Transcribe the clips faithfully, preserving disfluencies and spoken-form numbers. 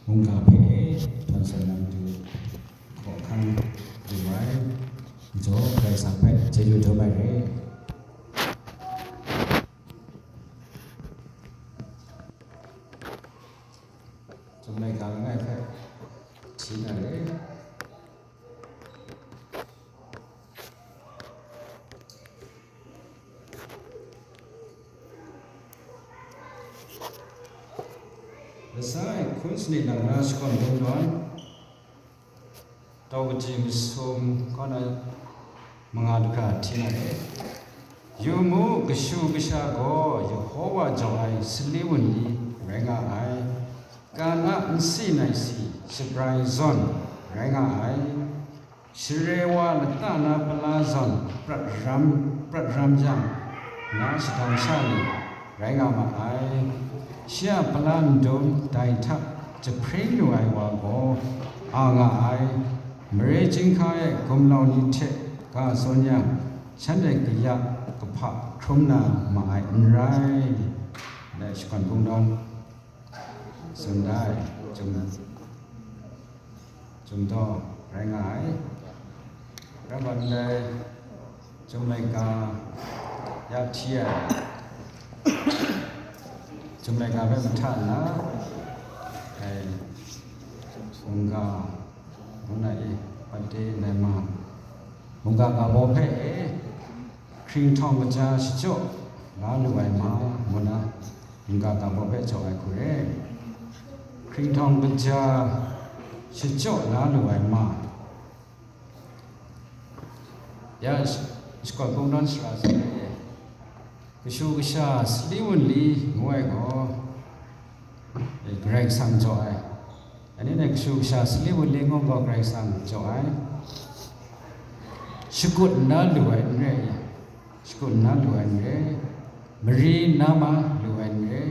Mungga hpe htawn seng na matu hkawhkam lu ai, majaw Karai Kasang hpe chyeju dum ai re. Chyum laika langai hpe hti na re. Lasai hkun sanit lang na shakawn kungdawn, tau kaji masum kaw na manga du hkra hti na re. Yu mu, kashu kasha gaw Yehova jaw ai sali wunli rai nga ai. Kan a nsi naisi shabrai zawn rai nga ai. Share wa lata na pala zawn prat ram, prat ram yang, na shadang sha ni rai nga ma ai. Shi a pala ndum dai hta jahpring lu ai wa gaw a nga ai. Mare chyinghka e gumlau ni hte ga zawn yang, shanhte kaya kahpa hkrum na ma ai n rai. Dai shakawn kungdawn tsun da ai, Chyum, Chyum daw rai nga ai. Rai wa ndai, Chyum laika ya hti ai, Chyum laika hpe mahta nna, ai, mungga, ngu na e, pate ndai ma, mungga ga baw hpe e, hkringhtawng kaja shachyaw la lu ai ma, ngu na, mungga ga baw hpe jaw ai hku re. Hkringhtawng kaja shachyaw la lu ai ma. Ya, sh-, shakawn kungdawn shara tsun ai e. Kashu kasha sali wunli ngu ai gaw, e, Karai Kasang jaw ai. Ani ne kashu kasha sali wunli ngu gaw Karai Kasang jaw ai. Shakut nna lu ai n re, shakut nna lu ai n re, mari nna ma lu ai n re,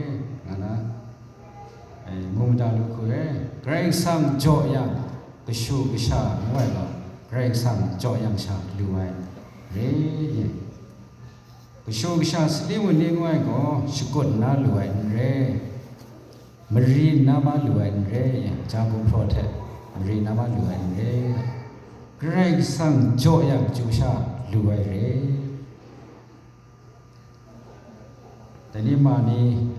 nga na, e, mu mada lu hku e, Karai Kasang jaw yang, kashu kasha ngu ai gaw, Karai Kasang jaw yang sha lu ai re. Kashu kasha sali wunli ngu ai gaw, shakut nna lu ai n re, mari nna ma lu ai n re, ja gumhpraw hte mari nna ma lu ai n re, Karai Kasang jaw yang chyu sha lu ai re. Dai ni ma ni,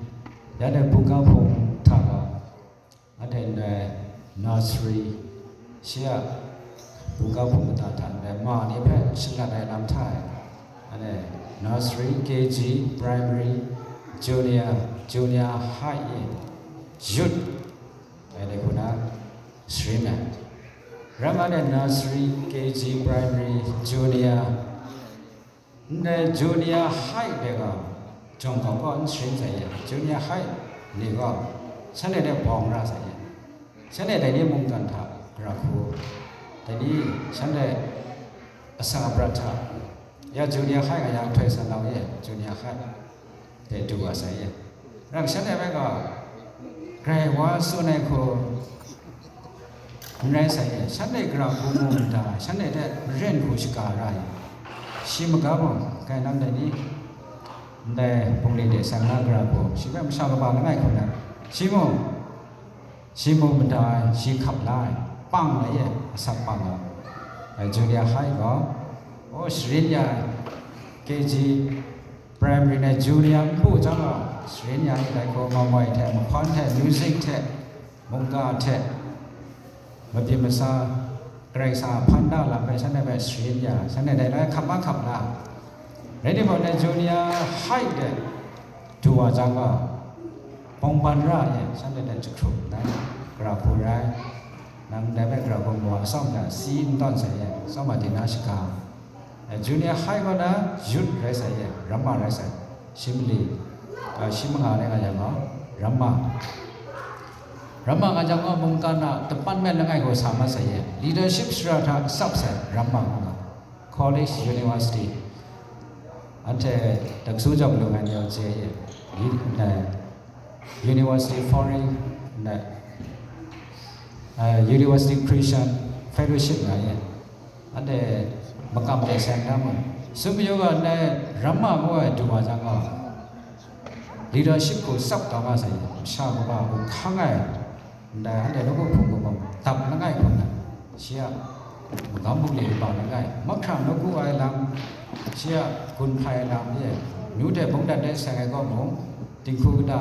ya dai buga hpung hta ga, anhte ndai nursery, shi a buga hpung kata hta ndai ma ni hpe shalat ai lam hta e, anhte nursery, K G, primary, junior, junior high e, youth, dai de hku na sharin ai. Ram anhte nursery, K G, primary, junior, ndai junior high de ga, jawng kau kaw n sharin sai ye, junior high ni gaw, shanhte de bawng ra sai ye, shanhte dai ni mungkan hta gara hku, dai ni shanhte asak aprat hta, ya junior high nga yang htoi san lau ye, junior high de du wa sai ye. Rang shanhte hpe gaw, grai wa tsun ai hku, n rai sai ye, shanhte gara hku mu mada, shanhte hte maren hku shaga ra ai, shi maga mung, kai nam dai ni, ndai bungli de sang na gara hku, shi hpe masha kaba langai hku na, shi mung, shi mu mada ai, shi hkap la ai, pang lai ye, asak pang ai, junior high gaw, o, sharin ya ai, K G, primary na junior npu chyang gaw, sharin ya ai, dai gaw, mamoi hte, mahkawn hte, music hte, mungga hte, mabyin masa, Karai Kasang a hpan da lam hpe shanhte hpe sharin ya, shanhte dai lai hkap ma hkap la, rai timung, dai junior high de du wa chyang gaw, bawng ban ra ai, shanhte dai jahkrum ai, gara hku rai, nang dai hpe gara hku mu wa, atsawm hta si n tawn sai ye, tsawm a di na shaga. Junior high kaw na youth rai sai ye, ramma rai sai, shi mali, a, shi manga rai nga yang gaw, ramma. Ramma nga jang gaw, mungkan a department langai gaw sa mat sai ye, leadership shara hta tsap sai, ramma nga, college, university, anhte daksu jawng lu ngai ni gaw chye ye, li-, ndai, University Foreign, ndai, eh, University Christian Fellowship nga ye, anhte makam de seng na mu. Tsun mayu ga, ndai ramma ngu ai du wa jang gaw, leadership hku tsap taw nga sai, masha kaba hku hkang ai, Ndai anhte nawku hpung kaw gaw dap langai hku nna, shi a magam bungli kaba langai, mahkra nawku ai lam, shi a gun hpai ai lam e, amyu hte mungdan hte seng ai kaw mung, dinghku kata,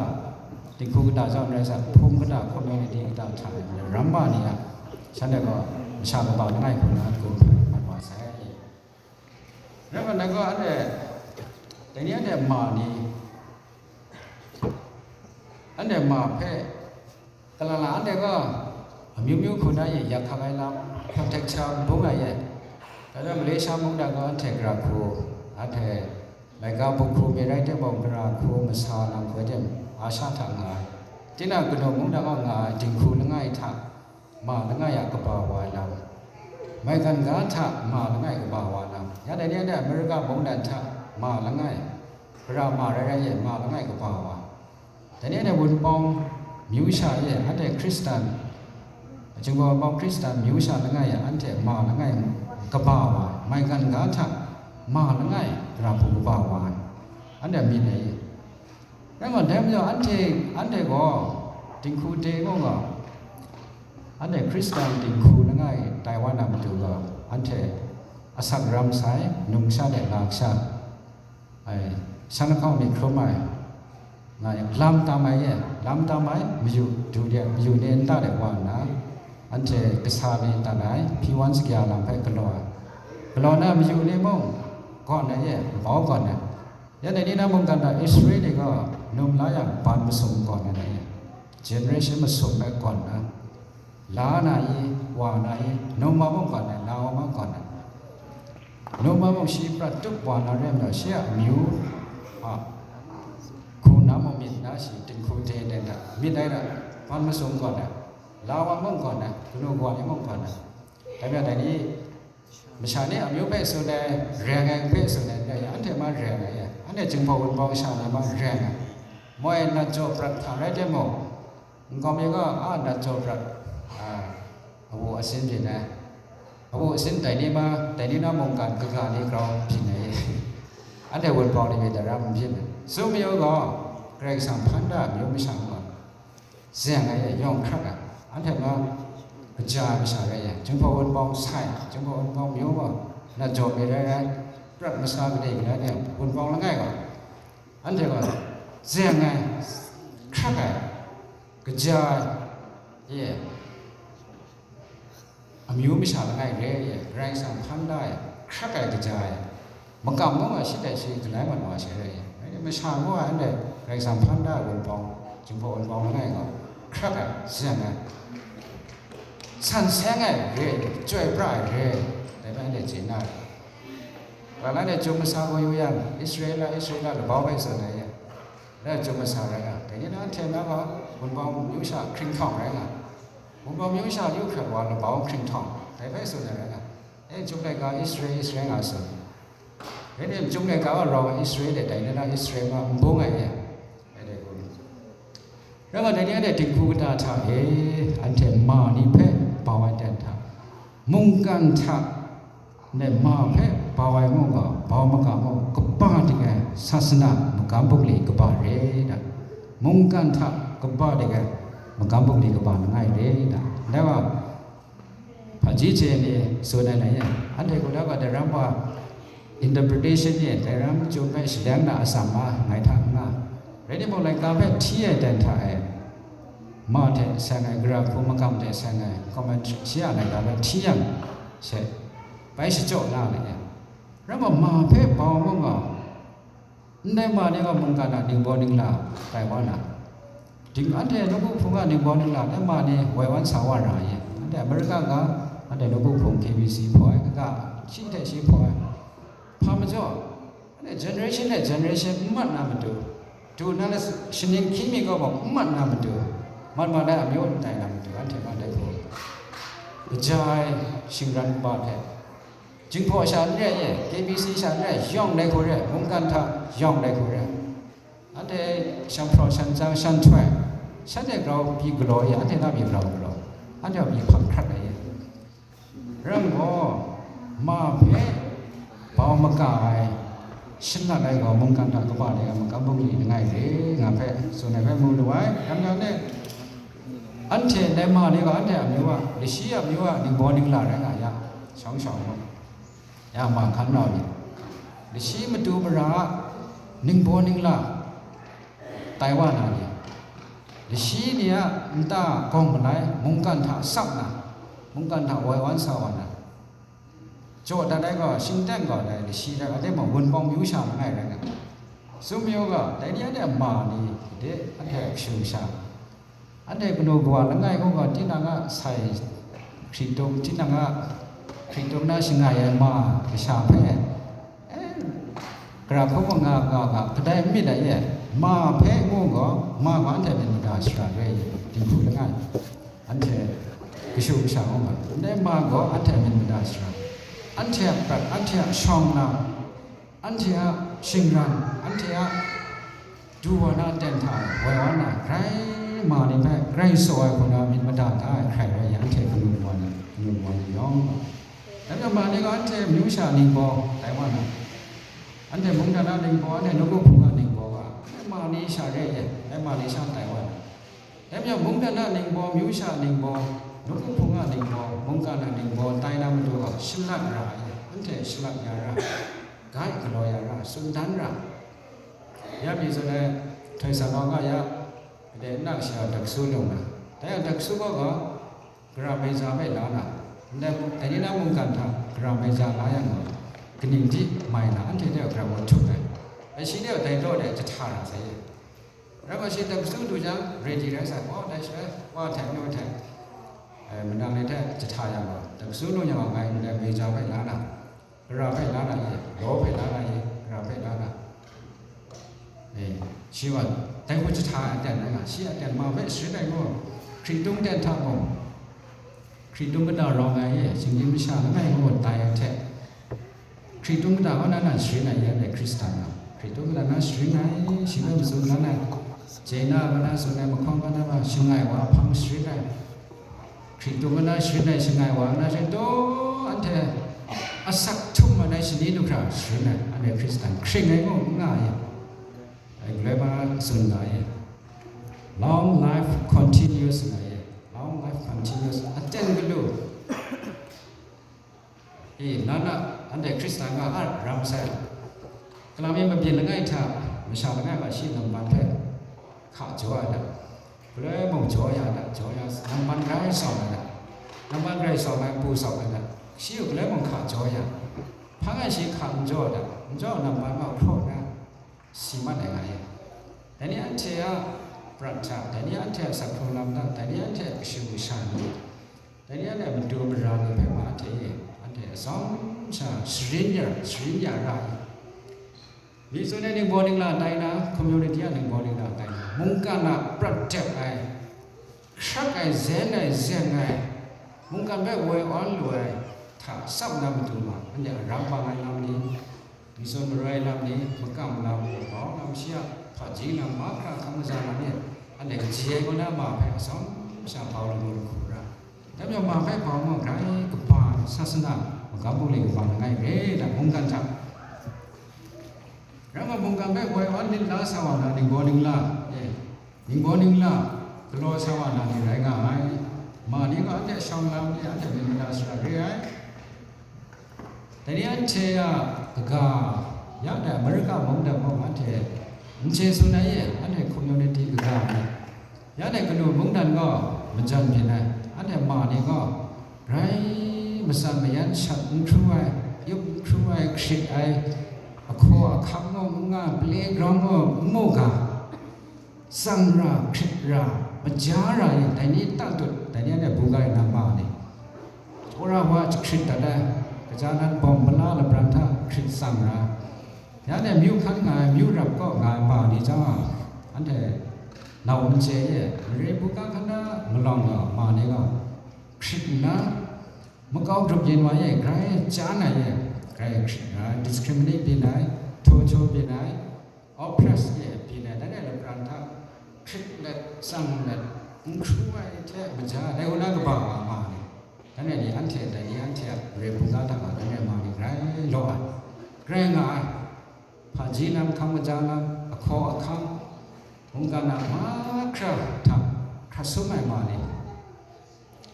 dinghku kata zawn rai sa, hpung kata, community kata hta e, ramma ni a, shanhte gaw masha kaba langai hku nna gun hpai mat wa sai. Rai nna gaw anhte, dai ni anhte ma ni, anhte ma hpe, Kalang lang anhte gaw amyu myu hku na yin yak hkak ai lam, protection bung ai ye. Dai hpe Malaysia mungdan gaw anhte gara hku, anhte laika buhku mi rai timung, gara hku masa lam hku ai tim, Asha hta nga ai. Tinang kanu mungdan gaw nga ai dinghku langai hta ma langai a kaba wa ai lam, maigan ga hta ma langai kaba wa ai lam, ya dai ni anhte Amerika mungdan hta ma langai, gara ma rai rai ye ma langai kaba wa. Dai ni anhte Wunpawng myu sha e, anhte Hkristan, Jinghpaw Wunpawng Hkristan myu sha langai e, anhte ma langai kaba wa, maigan ga hta ma langai gara hku kaba wa ai, anhte myit ai. Rai nna, dai majaw anhte, anhte gaw dinghku de gaw nga, anhte Hkristan dinghku langai tai wa na matu gaw, anhte asak ram sai, numsha de lasha, ai, shan lahkawng myit hkrum ai, nga yang, lam tam ai ye, lam tam ai, mayu du de, mayu ni nta de wa nna, anhte kasa ni dat ai, hpyi wan sakya lam hpe galaw ai. Galaw na mayu ni mung, gawn ai ye, bau gawn ai. Ya dai ni na mungkan hta Israel ni gaw num la yang, ban masum gawn ai ye, generation masum hpe gawn na, la na i, wa na i, num wa mung gawn ai, la wa mung gawn ai. Num wa mung shi prat tup wa na rai nna, shi a amyu a hku na mung myit na, shi dinghku de de na myit ai ra, ban masum gawn ai, la wa mung gawn ai, kanu kawa ni mung gawn ai. Dai majaw dai ni, masha ni amyu hpe tsun ai, reng ai hpe tsun ai, dai anhte ma reng ai, anhte Jinghpaw Wunpawng sha ni ma reng ai. Moi nat jaw prat hta rai timung, Nkau mi gaw a nat jaw prat, a, awu asin byin ai. Awu asin dai ni ma, dai ni na mungkan kaga ni grau byin ai. Anhte Wunpawng ni myit dai ra n byin ai. Tsun mayu gaw, Karai Kasang hpan da ai amyu masha gaw, zeng ai, yawng hkrak ai. Anhte ma, kaja ai masha rai ai. Jinghpaw Wunpawng sai, Jinghpaw Wunpawng myu gaw, nat jaw mi rai rai, prat masa gade gade ni, Wunpawng langai gaw, anhte gaw zeng ai, hkrak ai, kaja ai, ye, amyu masha langai re, ye, Karai Kasang hpan da ai, hkrak ai, kaja ai, makam mung ai shi dai shi galai mat wa ai she re, ye, masha ngu ai anhte Karai Kasang hpan da ai Wunpawng, Jinghpaw Wunpawng langai gaw, hkrak ai, zeng ai, san seng ai re, chyoi pra ai re, dai hpe anhte chye na re. Kalang lang e, Chyum Masa gaw yu yang, Israela, Israela, labau hpe tsun ai e. Dai Chyum Masa rai nga, dai ni na hte na gaw, Wunpawng myu sha hkringhtawng rai nga, Wunpawng myu sha yu hkrat wa labau hkringhtawng, dai hpe tsun ai rai nga, e, Chyum laika Israel, Israel nga tsun. Rai nme, Chyum laika gaw rau Israel e, dai ni na Israel ma n bung ai e. Dai dai gaw. Rai nga, dai ni anhte dinghku kata hta e, anhte ma ni hpe bau ai ten hta, mungkan hta, Ndai ma hpe bau ai mung gaw, bau maga mung, kaba dik ai sasana magam bungli kaba re da, mungkan hta kaba dik ai magam bungli kaba langai re da. Dai wa, hpaji hte ni tsun ai lai e, anhte gaw dai wa, dai ram wa interpretation ni, dai ram chyum hpe shaleng na atsam ma, ngai hta n nga. Rai timung, laika hpe hti ai dan hta e, ma hte seng ai, gara hku magam hte seng ai, commentary shi a laika hpe hti yang she, bai shachyaw la ai e. Rai nme, ma hpe bau mung gaw, ndai ma ni gaw mungkan a ningbaw ningla tai wa na, ding, anhte nawku hpung a ningbaw ningla, ndai ma ni woi wan sa wa ra ai. Anhte America ga, anhte nawku hpung K B C hpaw ai, kaga shi hte shi hpaw ai. Hpa majaw, anhte generation hte generation n mat na matu, du na shaning hkying mi gaw mung n mat na matu, mat mat ai amyu n tai na matu, anhte ma dai hku, kaja ai shingran kaba hte, Jinghpaw sha n re ai, K B C sha n re ai, yawng dai hku re, mungkan hta yawng dai hku re. Anhte shanhpraw, shantsang, shanhtoi, shanhte grau pyi galaw e, anhte na pyi grau galaw, anhte a pyi hpang hkrat ai e. Rai nme, ma hpe bau maga ai, shalat ai gaw mungkan hta kaba de ai magam bungli langai re, nga hpe tsun ai hpe mu lu ai. Yang yang e, Anhte ndai ma ni gaw anhte amyu a, lashi amyu a ningbaw ningla rai nga ya, shawng shawng gaw, ya ma hkan nau ni, lashi matu mara a ningbaw ningla tai wa na ni, lashi ni a nta gawng malai mungkan hta sap na, mungkan hta woi wan sa wa na, jaw dat ai gaw, shingteng gaw dai lashi rai, anhte mung Wunpawng myu sha langai rai nga. Sum myu gaw, dai ni anhte a ma ni, de, anhte a kashu kasha, anhte kanu kawa langai hku gaw, tinang a sai hkritung, tinang a hkritung na shangai ai ma kasha hpe, eh, gara hkrum nga nga nga, kadai n myit ai e, ma hpe ngu gaw, ma gaw anhte myit mada shara re ai, dinghku langai. Anhte kashu kasha hkrum nga, ndai ma gaw anhte myit mada shara, anhte a prat, anhte a shawng na, anhte a shingran, anhte a du wa na aten hta e woi wa na, grai ma ni hpe grai tsaw ai hku na myit mada da ai hkrai rai yang, anhte kanu wa ni, kanu wa ni yawng, dai majaw ma ni gaw anhte myu sha ningbaw tai wa na, anhte mungdan a ningbaw, anhte nawku hpung a ningbaw ga, dai ma ni sha re ai, dai ma ni sha tai wa na. Dai majaw, mungdan a ningbaw, myu sha a ningbaw, nawku hpung a ningbaw, mungkan a ningbaw tai na matu gaw, shalat ra ai, anhte shalat ya ra, gai galaw ya ra, tsun dan ra. Ya pyi zawn ai, htoi sa nau ga ya, gade nna kasha a daksu lung na, dai a daksu gaw gaw, gara mai za bai la na, ndai mu-, dai ni na mungkan hta gara mai za la yang gaw, kaning di mai na, anhte de gara wa htup ai, ai shi de dai law de jahta ra sai ye. Rai wa shi, daksu du jang, ready rai sai, oh, dai shi rai, wa hte, nu hte, eh, manang ni hte jahta yang gaw, daksu nu yang gaw, ngai ndai mai za hpe la na, gara hpe la na ye, law hpe la na ye, gara hpe la na. Eh, shi wa, dai hku jahta ai aten rai nga, shi aten ma hpe sharin ai gaw, hkritung ten hta mung, hkritung kata rawng ai e, shinggyim masha langai ngu tai ai hte, hkritung kata kaw na na sharin ai yan dai Hkristan na, hkritung kata na sharin ai, shi hpe matsun dan ai, China kaw na tsun ai, mahkawng kaw na ma, shangai wa hpang sharin ai, hkritung kaw na sharin ai, shangai wa kaw na sharin, taw anhte asak htum mat ai shani du hkra sharin ai, anhte Hkristan hkring ai mung n nga ai, ai galoi ma tsun nga ai, long life continuous nga ai, long life continuous, aten galu. E, na na, anhte Hkristan nga a ram sai, kalam mi mabyin langai hta masha langai ma shi namban hpe hka jaw ai da, galoi mung jaw ya da, jaw ya, namban grai sawm ai da, namban grai sawm ai, pu sawm ai da, shi u galoi mung hka jaw ya, hpang e shi hka n jaw da, n jaw namban ma hpraw na, si mat ai nga e. Dai ni anhte a prat hta, dai ni anhte a sakhkrung lam hta, dai ni anhte a kashu kasha ni, dai ni anhte a matu mara ni hpe ma hte e, anhte atsawm sha sharin ya, sharin ya ra ai. Mi tsun ai ningbaw ningla tai na, community a ningbaw ningla tai na, mungkan a prat dep ai, hkrak ai, zen ai, zen ai, mungkan hpe woi awn lu ai hta sap na matu ma, anhte a rang bang ai lam ni, Mison maroi lam ni, makam lam, grau lam, shi a hpaji lam, mahkra hkam kaja lam ni, anhte kaji ai kaw na ma hpe atsawm sha bau lamu lahku ra. Dai majaw ma hpe bau ma grai kaba sasana magam bungli kaba langai re da mungkan hta. Rai nga mungkan hpe woi awn lit la sa wa na ningbaw ningla, e, ningbaw ningla galaw sa wa na ni rai nga ai. Ma ni gaw anhte shawng lam ni, anhte myit mada shara re ai. Dai ni anhte a kaga, ya dai Amerika mungdan gaw anhte n chye tsun ai e, anhte community kaga ni, ya dai kanu mungdan gaw majan byin ai, anhte ma ni gaw grai matsan mayan shat n hkru ai, yup n hkru ai, hkrit ai, ahkaw ahkang gaw n nga, playground gaw n mu ga, tsang ra, hkrit ra, maja ra yang, dai ni tatut, dai ni anhte buga ai na ma ni, wora wa jahkrit dat ai, kaja nan bawm pala lapran hta hkrit tsang ra, ya anhte myu hkan nga ai, myu rap kaw nga ai ma ni chyawm, anhte nau n chye ye, mare buga hkan na malawng nga ma ni gaw, hkrit nna, makau grup yin wa ye, grai chyan ai ye, grai hkrit nga ai, discriminate byin ai, htaw chaw byin ai, oppress ye byin ai, dai rai lapran hta hkrit let, tsang let, n hkru ai hte maja, dai kaw na kaba wa ma ni, dai rai ni anhte, dai ni anhte a mare buga hta nga, dai rai ma ni grai law ai, grai nga ai, hpaji lam, hkam kaja lam, ahkaw ahkang, mungkan a mahkra hta hkrat sum ai ma ni,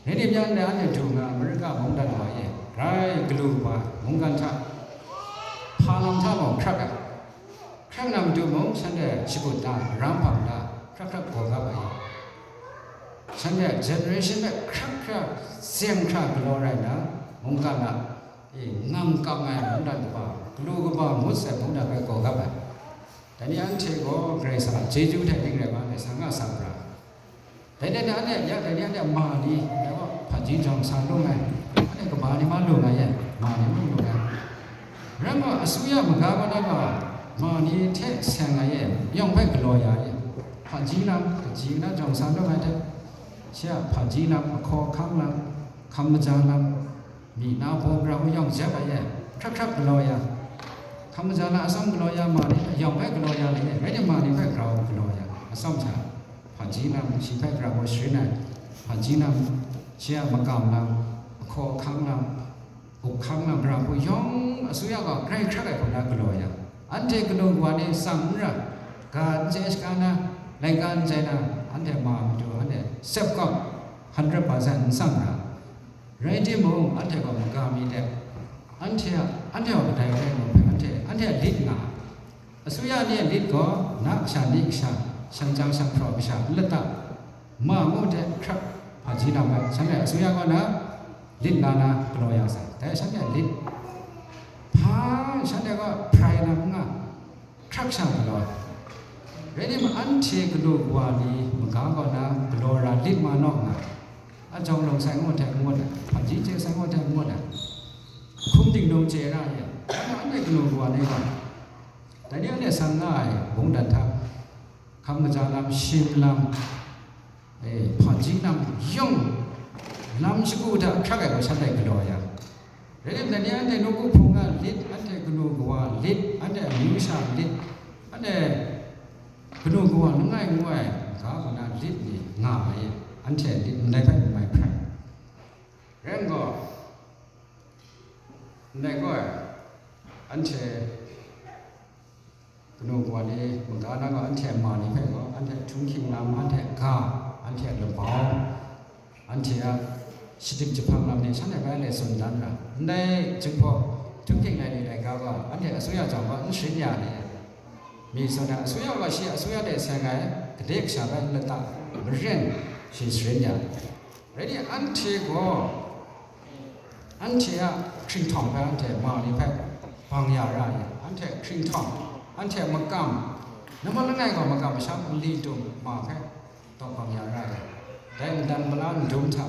Dai ni myan de anhte du nga Amerika mungdan wa e, grai galu kaba mungkan hta, hpa lam hta gaw hkrak ai. Hkrak na matu mung, shanhte shagun da, maram hpang da, hkrak hkrak gaw gap ai. Shanhte generation hpe hkrak hkra, seng hkra galaw rai nna, mungkan a, e, ngam kam ai mungdan kaba, galu kaba ngut sai mungdan hpe gaw gap ai. Dai ni anhte gaw Karai Kasang a chyeju hte ning rai ma ai, sa nga sa pra. Dai ni anhte, ya, dai ni anhte ma ni, dai gaw hpaji jawng sa lung ai, anhte kaba ni ma lung ai e, ma ni mung lung ai. Rai nme, asuya maga kaw na gaw, ma ni hte seng ai e, yawng hpe galaw ya e. Hpaji lam, kaji na jawng sa lung ai hte, shi a hpaji lam, ahkaw ahkang lam, hkam maja lam, myi na baw gara hku yawng jep ai e, hkrak hkrak galaw ya. Hkam maja lam atsawm galaw ya, ma ni hpe yawng hpe galaw ya ai e, rai timung ma ni hpe grau galaw ya, atsawm sha. Hpaji lam shi hpe grau sharin ai, hpaji lam shi a makam lam, ahkaw ahkang lam, up hkang lam, gara hku yawng asuya gaw grai hkrak ai hku na galaw ya. Anhte kanu kawa ni tsang n ra, ga n chye shaga na, laika n chye na, anhte ma matu anhte sep kawp, hundred percent n tsang ra. Rai timung, anhte gaw maga mi de, anhte a, anhte gaw kadai rai ngu hpe, anhte, anhte a lit nga ai. Asuya ni a lit gaw, na kasha, ni kasha, shan jang shan hpraw kasha, n lata, ma ngu hte hkrak, hpaji lam ai, shanhte asuya gaw na lit la na galaw ya sai. Dai shanhte a lit, hpa, shanhte gaw hprai na n nga, hkrak sha galaw ai. Rai timung, anhte kanu kawa ni maga kaw na galaw ra lit ma naw nga, a jawng lawng sai ngut hte ngut ai, hpaji chye sai ngut hte ngut ai, hkum dingdung chye ra ye. Anhte kanu kawa ni gaw, dai ni anhte san nga ai mungdan hta, hkam kaja lam, shim lam, e, hpaji lam yawng, lam shagu hta hkrak ai gaw shanhte galaw ya. Rai timung, dai ni anhte nawku hpung na lit, anhte kanu kawa lit, anhte amyu sha lit, anhte kanu kawa langai ngu ai ga kaw na lit ni nga ai, anhte lit ndai hpe n mai hprai. Rai nme gaw, ndai gaw, anhte kanu kawa ni maga na gaw, anhte ma ni hpe gaw, anhte htunghking lam, anhte ga, anhte labau, anhte a shadip jahpang lam ni shanhte bai le tsun dan ra. Ndai jinghpaw htunghking lai ni laika gaw, anhte asuya jawng gaw n sharin ya ni? Mi tsun ai, asuya gaw shi asuya de seng ai, gade kasha bai n lata, maren shi sharin ya. Rai ni, anhte gaw, anhte a hkringhtawng hpe anhte ma ni hpe bang ya ra ai, anhte hkringhtawng, anhte makam, nambat langai gaw makam masham nli dum ma hpe tawk bang ya ra ai. Dai ndan pala ndum hta,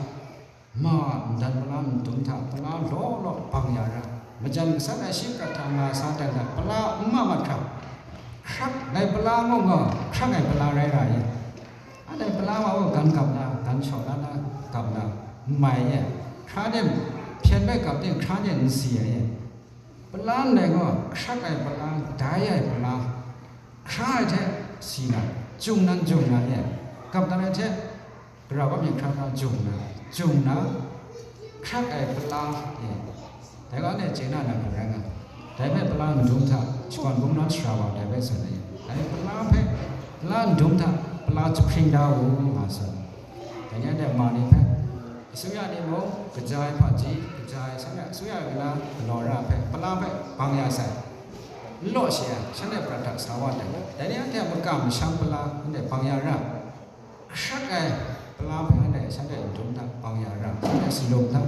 ma ndan pala ndum hta, pala law law bang ya ra ai. Majan gasat ai shi prat hta nga sa dan hta, pala n ma mat hkra, hkrak ai pala mung gaw, hkrak ai pala rai ra ai. Anhte pala wa gaw gan gap na, gan shaw la na gap na, n mai ye. Hkra de hpyen bai gap de, hkra de n si ai ye. Pala ndai gaw, hkrak ai pala, dai ai pala, hkra ai hte si na, jung nan jung na ye. Gap dat ai hte, gara wa myit hkra na jung na, jung na, hkrak ai pala ye. Dai gaw anhte chye na nan hkam rai nga. Dai hpe pala ndum hta, shakawn bungnawn sara wa dai hpe tsun ai. Dai pala hpe, pala ndum hta, pala jahpring da u, nga tsun. Dai ni anhte ma ni hpe, asuya ni mung, kaja ai hpaji, kaja ai shanhte, asuya ai na galaw ra hpe, pala hpe bang ya sai. N law shi ai, shanhte prat hta sa wa dai. Dai ni anhte a makam masham pala, anhte bang ya ra. Hkrak ai pala hpe anhte shanhte ndum hta bang ya ra, shanhte salum hta,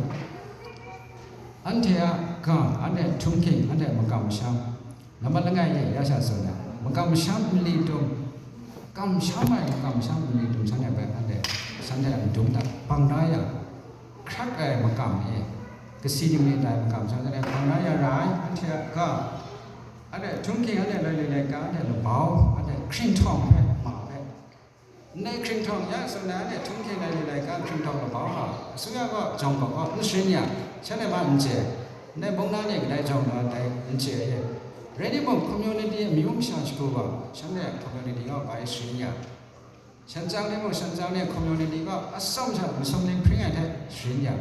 anhte a ga, anhte htunghking, anhte makam masham, nambat langai e ya sha tsun ai, makam masham nli dum, kamsham ai makam masham nli dum shanhte hpe anhte, shanhte a ndum hta bang da ya, hkrak ai makam e, kasi ning ni tai makam shanhte bang da ya ra ai, anhte a ga, anhte htunghking, anhte lailai laika, anhte labau, anhte hkringhtawng hpe, ma hpe, Ndai hkringhtawng ya tsun ai, anhte htunghking ai ni laika hkringhtawng labau hta, asuya gaw jawng gaw n sharin ya, shanhte ma n chye, ndai mung na ni kadai jawng gaw dai n chye ye. Rai timung, community amyu masha shagu gaw, shanhte community gaw bai sharin ya. Shan chyang ni mung, shan chyang ni community gaw atsawm sha masum ning hpring ai hte sharin ya.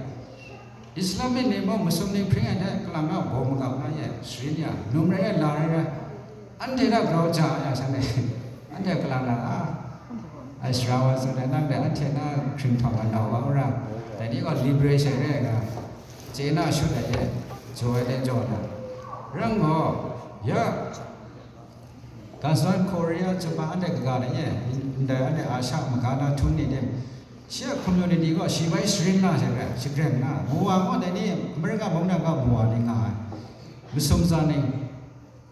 Islamic ni mung masum ning hpring ai hte kalang a baw magam na ye sharin ya, num rai ai, la rai ai, anhte hta grau ja ai shanhte, anhte kalang na a, Ai sara wa tsun ai, nang dai anhte na hkring htawng a nau wa u ra, dai ni gaw liberation re ai ga, chye na shut ai ye, jaw ai de jaw na. Rang gaw, ya, Gasan Korea chup ai anhte kaga na ye, ndai anhte Asha maga na htum ni de, shi a community gaw shi bai sharin na she rai, shagren na, Mua gaw dai ni America mung na ga Mua ni nga ai, masum tsa ni,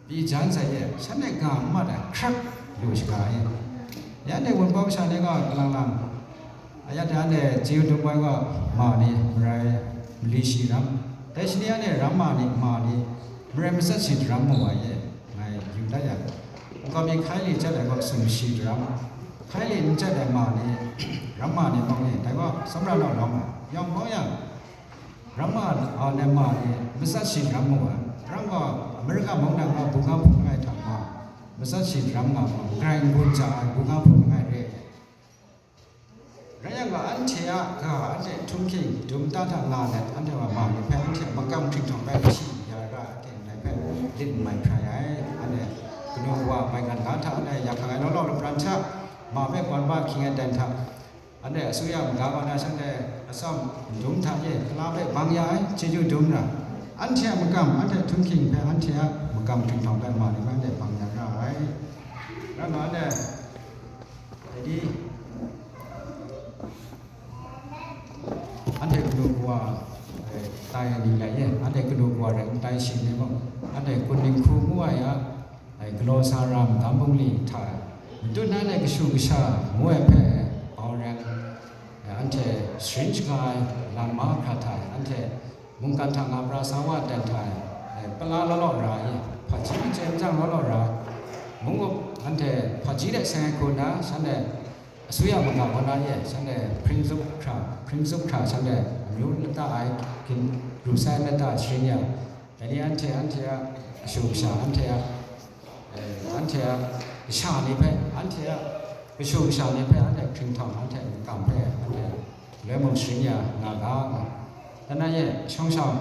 Pyi jan sai ye, shanhte ga n mat ai, hkrak lu shaga ye. Ya anhte wunpawng kasha ni gaw kalang lang, a ya de anhte chyu dum ai gaw ma ni, marai mali shi ram, dai shani anhte ram ma ni, ma ni, marai matsat shi daram mu ai ye, ngai yu dat yang, nkau mi hkai li jat ai gaw sumshi daram, hkai li n jat ai ma ni, ram ma ni mung ni, dai gaw tsawmra naw lawm ai, yawng hpawng yang, Ram ma, a, nem ma ni, matsat shi ram mu ai. Rang gaw, America mung nang gaw, bungga hpung langai hta nga, matsat shi ram nga ma, grai n-gun ja ai, bungga hpung langai re ai. Rai yang gaw, anhte a ga, anhte htunghking dum ta hta nga let, anhte wa ma ni hpe, anhte a makam hkring htawng bai hti ya ra, anhte ndai hpe lit n mai hprai ai. Anhte kanu wa maigan ga hta, anhte ya hkang ai law law lapran hta, ma hpe gawn ba hkying ai dan hta, Anhte asuya maga wa na shanhte atsawm ndum hta e kala hpe bang ya ai, chyeju dum ra. Anhte a makam, anhte htunghking hpe, anhte a makam hkring htawng hpe ma ni hpe anhte bang ya ra ai. Rai nna anhte, dai ni, anhte kanu kawa, eh, tai ai ni lai e, anhte kanu kawa rai n tai shi ni mung, anhte Kunning hku ngu ai a, Ai, galaw sa ra magam bungli hta e, matut nan ai kashu kasha ngu ai hpe, bau ren, ai, anhte sharin shaga ai lam mahkra hta e, anhte mungkan hta nga pra sa wa dan hta e, ai, pala law law ra ai, hpaji machyen jang law law ra ai, mung gup anhte hpaji de seng ai hku nna, shanhte asuya maga kaw na e, shanhte hpring zup hkra, hpring zup hkra, shanhte amyu lata ai, gin, ru sai lata sharin ya, Dai ni anhte, anhte a kashu kasha, anhte a, eh, anhte a kasha ni hpe, anhte a kashu kasha ni hpe, anhte hkring htawng, anhte makam hpe, anhte loi mung sharin ya nga ga, nga. Dan na ye, shawng shawng,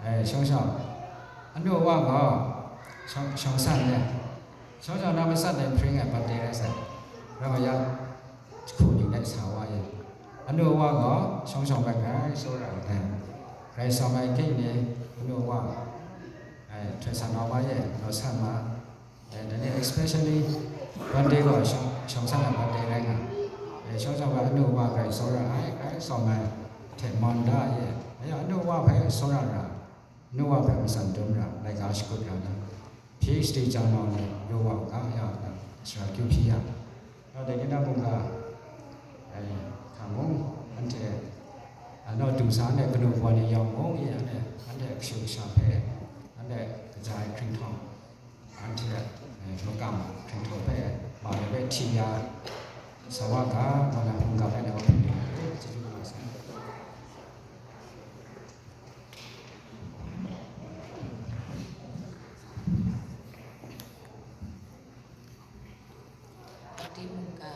eh, shawng shawng, anu wa gaw, shawng, shawng san ye, shawng shawng na matsat dai hpring ai birthday rai sai, rai wa ya, jahku ning dai sa wa ye. Anu wa gaw shawng shawng bai grai tsawra ai. Grai tsawm ai king ni anu wa, ai, hte san wa ye, naw san ma. Ai, dai ni especially birthday gaw shawng, shawng san ai birthday rai nga. Ai, shawng shawng bai anu wa grai tsawra ai, grai tsawm ai, hte mawn da ye. Ai, anu wa hpe tsawra ra. Nu wa hpe matsan dum ra, laika shakut ra na, P H D jang nau ni yu wa u ga ya na, sara kyu hpyi ya. Nau dai ni na mung ga, ai, hta mung, anhte, a, nau dung sa anhte kanu kawa ni yawng mung ye anhte, anhte kashu kasha hpe, anhte kaja ai hkring htawng, anhte, eh, makam hkring htawng hpe, ma ni hpe hti ya, sa wa ga, ngu na mungga hpe na wa hpyi, chyeju kaba sai. Timung ga,